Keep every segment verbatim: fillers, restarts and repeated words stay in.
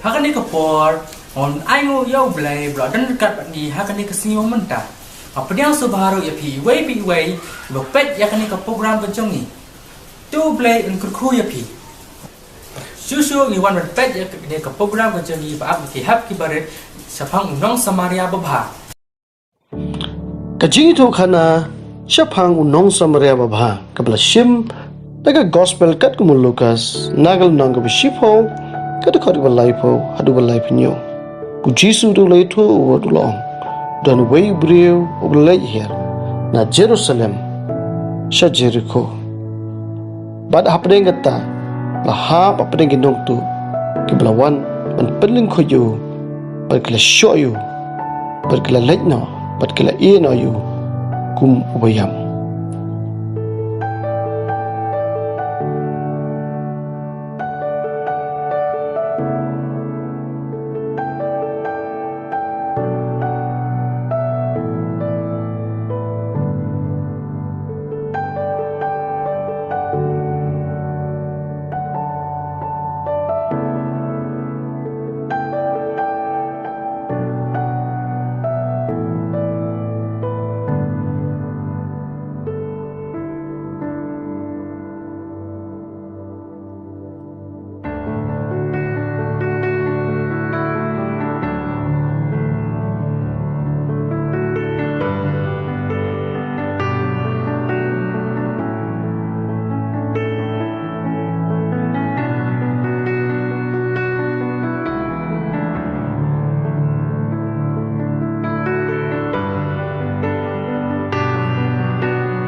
Ha kane ka por, ngan ai nguh ïa U Blei ba u la don ryngkat bad ngi ha kane ka sngi mynta. Nga pdiang sngewbha ruh ïa phi iwei pa iwei ba peit ïa kane ka program ka jong ngi. To U Blei un kyrkhu ïa phi. Shuh shuh ngi wan ban peit ïa kane ka program ka jong ngi ba ap ki hep ki barit shaphang u nong Samaria babha. Ka jingïathuhkhana shaphang u nong Samaria babha kaba la shim na ka gospel katkum u Lukas, na ka lynnong kaba shiphew, ka dkhot kaba laiphew haduh ba laiphew hynñiew. U Jisu u la ïathuh bad u la ong, don uwei u briew uba la leit hiar na Jerusalem sha Jerikho. Bad hapdeng kata la hap hapdeng ki nongtuh kiba la wan ban pynlyngkhuh ïa u, bad ki la shoh ïa u, bad ki la leit noh, bad ki la ïeh noh ïa u kum uba ïam.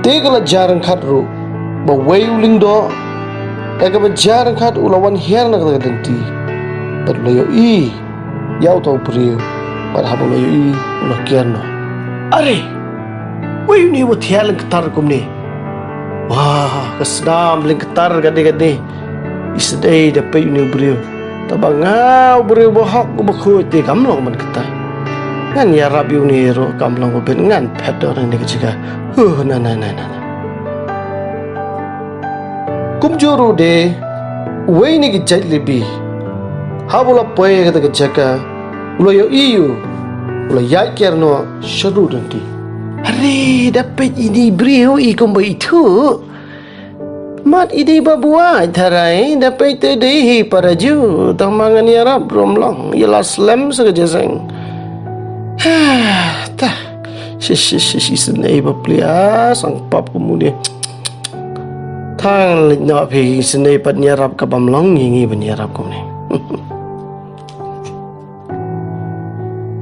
Te ka la jia ryngkat ruh ba uwei u lyngdoh, ïa kaba jia ryngkat u la wan hiar na kata ka lynti. Bad u la ïohi ïa uta u briew, bad haba u la ïohi u la kiar noh. Are, uei une uba thiah lyngktar kumne? Wah, ka snam lyngktar kane kane. Isynei da peit une u briew. Tangba nga u briew bahok uba khuid te kam long ban kata. Ngan ïarap ïa une ruh kam long ba bit, ngan phet noh na kane ka jaka. Huh, na na na na na. Kumjuh ruh de uwei na ki jait Lebi, haba u la poi ha kata ka jaka, u la ïohi ïa u, u la ïaid kiar noh sha rud lynti. Are, da peit ine i briew i kumba ithuh. Mat i dei ba buaid tharai, da peit te dei hi para Jiw, tangba ngan ïarap ruh ym long, ïa la slem sa ka jingïaseng. Ha, ta. Shish, shish, shish, isynei bapli, ah, sang pap kumne. Tang leit noh phi, isynei pat ïarap kaba ym long, ngi ngi ban ïarap kumne.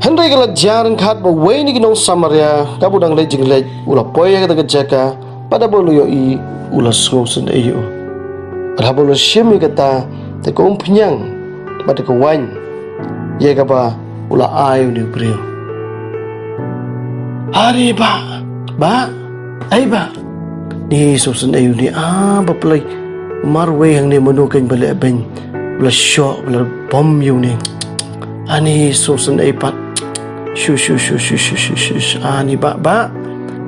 Hynrei ka la jia ryngkat ba uwei na ki nong Samaria, kaba u dang leit jingleit, u la poi ha kata ka jaka, bad haba u la ïohi, u la sngewsynei ïa u. Bad haba u la shim ïa kata, te ka umphniang bad ka waiñ ïa kaba u la ai une u briew. Are bah, bah, ai bah. Ni sngewsynei une, ah, bapli. Marwei hangne mano kein ba leh beiñ, ba la shoh, ba la bom ïa une. Ani sngewsynei pat. Shu, shu, shu. Ani bah, bah.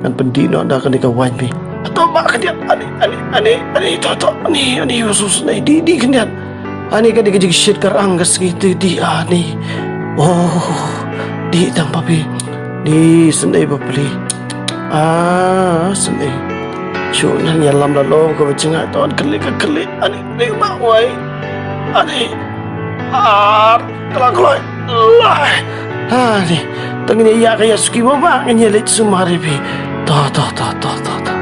Ngan pyndih noh da kane ka waiñ phi. To bah khyndiat. Ani, ani, ani, ani, to, to. Ani, ani, sngewsynei. Dih, dih khyndiat. Ani ka dei ka jingshit ka rang ka sngi te dih, ani. Oh, dih tang phi. Dih, synei bapli. Ah, synei. Shu nang ïalam la long kaba jngai, to kylli ka kylli. Ani, ani bah wai. Ani. Ar, khlaiñ khlaiñ. Lai. Ani. Tang ngin ïa ka ïa suki mo bah, ngin ïa leit sumar ïa phi. To, to, to, to, to, to.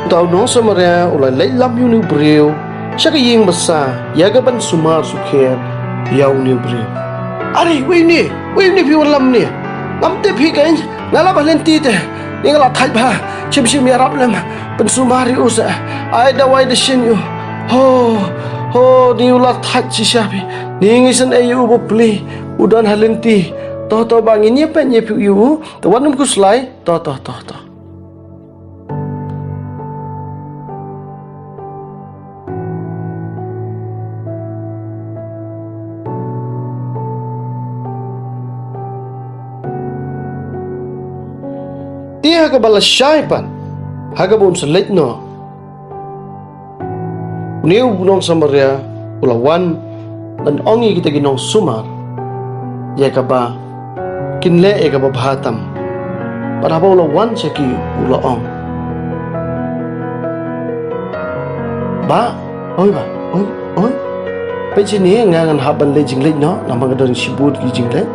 Uta u nong Samaria u la leit lam ïa une u briew sha ka ïing basa, ïa kaban sumar sukher ïa une u briew. Are, uei une, uei une phi wan lam ne? Ngam tip phi kein, nga la ba lynti te. Ni nga la thait bha, shim shim ïarap lem, pynsumar ïa u sa. Ai dawai dashin ïa u. Ho, ho, ni u la thait shisha phi. Ni ngi sngewsynei ïa u bapli, u don ha lynti. To, to, ba ngin ïa peit ïa phi ïa u. To wan nym khuslai. To, to, to, to. Te ha kaba lashai pat, ha kaba un sa leit noh, u Une u nong Samaria u la wan ban ong ïa kita ki nongsumar ïa kaba kin leh ïa kaba bha tam. Bad haba u la wan sha ki u la ong, "Bah, oi bah, oi, oi. Peit shane, nga ngan hap ban leit jingleit noh, namar nga don shibun ki jingleit.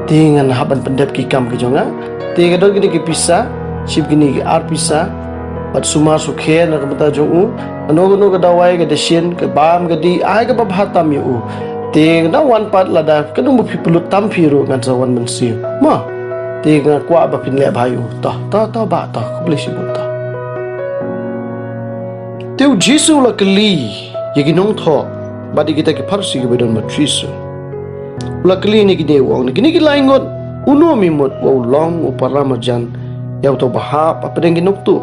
Te ngan hap ban pyndep ki kam ki jong nga. Te nga don kine ki pisa, shim kine ki ar pisa, bad sumar sukher na ka bynta jong u. Kano kano ka dawai, ka dashin, ka bam, ka dih, ai kaba bha tam ïa u. Te nga wan pat, lada kano ba phi pynlut tam phi ruh, ngan sa wan mynsiem. Mo, te nga kwah ba phin leh bha ïa u. To, to, to bah, to, khublei shibun, to." Te u Jisu u la kylli ïa ki nongthoh bad ïa kita ki Pharisi kiba don bad u Jisu. U la kylli ïa kine, u ong, "Na kine ki lai ngut, uno mynta u long u para marjan ïa uta uba hap hapdeng ki nongtuh?"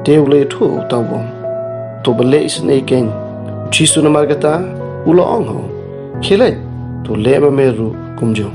Te u la ïathuh uta u ong, "Uta uba leh isynei keiñ." U Jisu namar kata u la ong ha u, "Khie leit, to leh ma me ruh kumjuh."